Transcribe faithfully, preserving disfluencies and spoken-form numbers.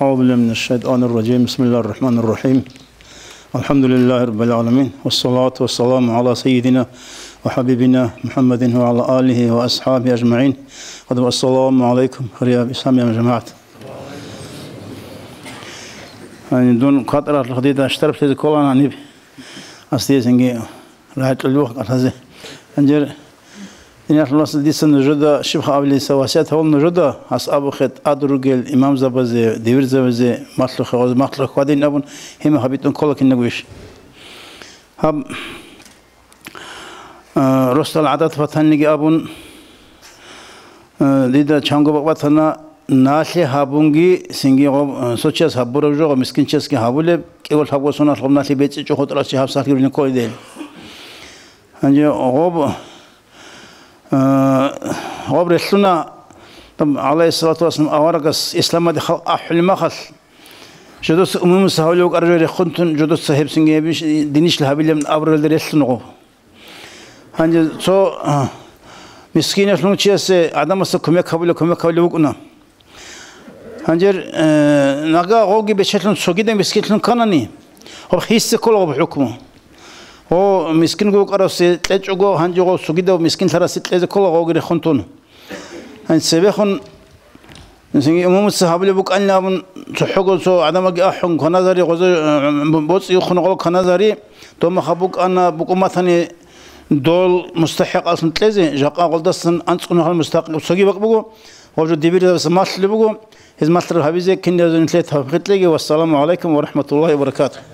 أعوذ بالله من الشيطان الرجيم. بسم الله الرحمن الرحيم. الحمد لله رب العالمين. والصلاة والسلام على سيدنا وحبيبنا محمد وعلى آله وأصحابه أجمعين. السلام عليكم, хириял исламиял жамагӀат. Гьаниб дун кватӀаралъухъ дида штраф лъезе кколаан гьаниб. Гьасдесанги рагӀи кьолеб буго кӀалъазе. Гьанже, диналъул вацал, дица нужеда щибха абилиса васият гьавун нужеда, гьас абухъе тӀад ругел имамзабазе, дибирзабазе, малъухъе гъоз, малъухъе хьвадин абун, гьимахъ гьабитӀун ккола кинабго иш. Гьаб, а, росдал гӀадат батаниги абун, а, дида чанго бакъ батана, налъи гьабунги, цинги гъоб, а, цо чияс гьабураб жо, гъоб мискинчиясги гьабулеб, кӀиго-лъабго соналъ гъоб налъи бецӀичӀо, хутӀралъ чи гьабсагӀат гьабилин кколидал. Гьанже гъоб, а, гъоб релълъуна, гӀалайгьиссалату вассалам аварагас исламалде халкъ ахӀулеб мехалъ, жодоца умумуса гьавулев вукӀарав жо рехун тун, жодоца гьеб цинги гьеб иш, динищ гьабилеб абуралда релълъун гъоб. Гьанже цо, а, мискинав лъун чиясе гӀадамасда кумек гьабулев, кумек гьабулев вукӀуна. Гьанже, э, нага гъоги бечелъун цогидаб мискинлъун кканани, гъоб хиссе ккола гъоб хӀукму. Гъо мискинго вукӀаравсе кьечӀого, гьанже гъо цогидав мискинлъарасе кьезе ккола гъоги рехун тун. Гьанже цебехун, цинги умумуца гьабулеб букӀанин абун, цохӀого цо гӀадамаги ахӀун кваназари, гъозе, э, боцӀи юхъун гъол кваназари, домахъа букӀана, букӀун батани, дол мустахӀикъаллъун кьезе, жакъа гъолдасан анцӀго нухал мустахӀикъ цоги бакӀ буго, гъоб жо дибирзабаца малъулеб буго, гьез малъараб гьабизе киназдаго нилъее тавфикъ кьеги. Вассаламу гӀалайкум ва рахӀматуллагьи ва баракатугь.